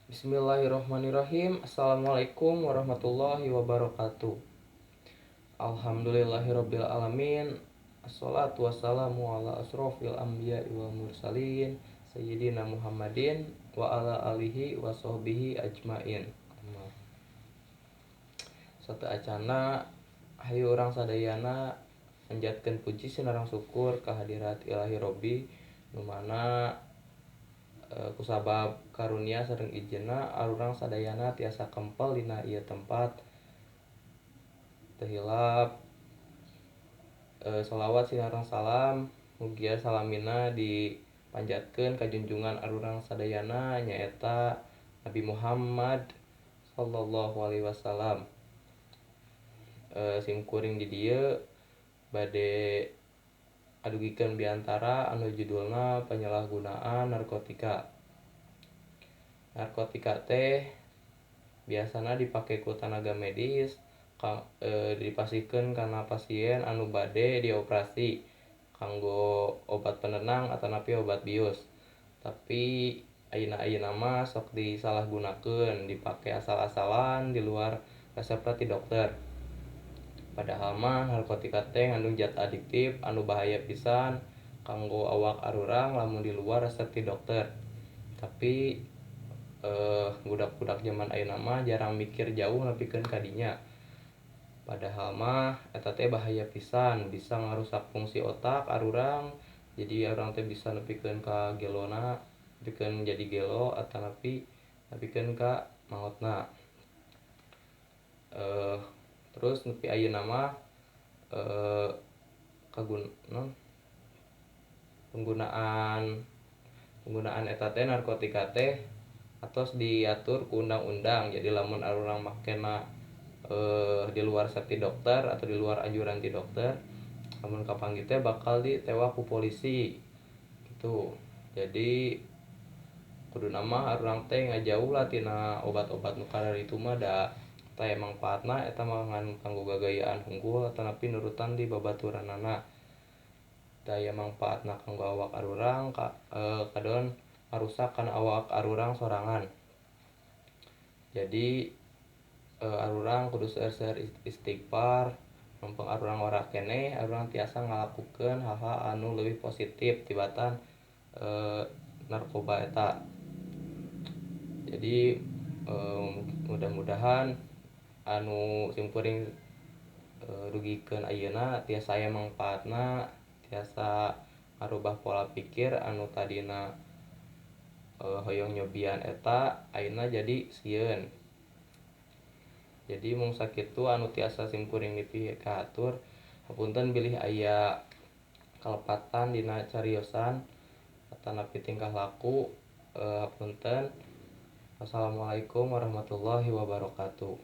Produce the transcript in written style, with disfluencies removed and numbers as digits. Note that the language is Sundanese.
Bismillahirrahmanirrahim. Assalamualaikum warahmatullahi wabarakatuh. Alhamdulillahirabbil alamin. Assalatu wassalamu ala asrofil anbiya'i wal mursalin sayyidina Muhammadin wa ala alihi wa sahbihi ajmain. Sateuacana hayu urang sadayana manjatkeun puji sinareng syukur kehadirat Ilahi Robbi nu mana kusabab karunia sareng ijinna arurang sadayana tiasa kempel dina ieu tempat. Teu hilap sholawat sinareng salam mugia salamina dipanjatkeun ka junjungan arurang sadayana nyaeta Nabi Muhammad sallallahu alaihi wasallam. Sim kuring di dieu bade adugikeun biantara anu judulna penyalahgunaan narkotika. Narkotika teh biasana dipake ku tanaga medis dipasihkeun kana pasien anu bade dioperasi kanggo obat penenang atanapi obat bius. Tapi ayeuna-ayeuna mah sok disalahgunakeun, dipake asal-asalan di luar resep ti dokter. Padahal mah narkotika teh ngandung zat adiktif anu bahaya pisan kanggo awak arurang lamun di luar resep ti dokter. Tapi budak-budak zaman ayeuna mah jarang mikir jauh nepikeun ka dinya. Padahal mah eta teh bahaya pisan, bisa ngarusak fungsi otak arurang. Jadi arurang teh bisa nepikeun ka gelona, nepikeun jadi gelo atanapi nepikeun ka maotna. Terus nepi ayeuna mah penggunaan penggunaan eta teh narkotika teh atos diatur ku undang-undang. Jadi lamun arurang makena di luar resep ti dokter atau di luar anjuran ti dokter, lamun kapanggih teh bakal ditewak ku polisi gitu. Jadi kuduna mah arurang teh ngajauh lah tina obat-obat nu kararitu mah, da taya mangpaatna eta mah ngan kanggo gagayaan hungkul atanapi nurutan di babaturanana. Daya mangpaatna kanggo awak arurang kadon ngarusak kana awak arurang sorangan. Jadi arurang kudu seueur-seueur istighfar, mumpung arurang wara keneh arurang tiasa ngalakukeun hal-hal anu leuwih positif tibatan narkoba eta. Jadi mudah-mudahan anu simkuring dugikeun ayeuna tiasa aya mangpaatna, tiasa ngarubah pola pikir anu tadina hoyong nyobian eta ayeuna jadi sieun. Jadi mung sakitu anu tiasa simkuring dipikahatur. Hapunten bilih aya kalepatan dina cariosan atanapi tingkah laku, hapunten. Wassalamualaikum warahmatullahi wabarakatuh.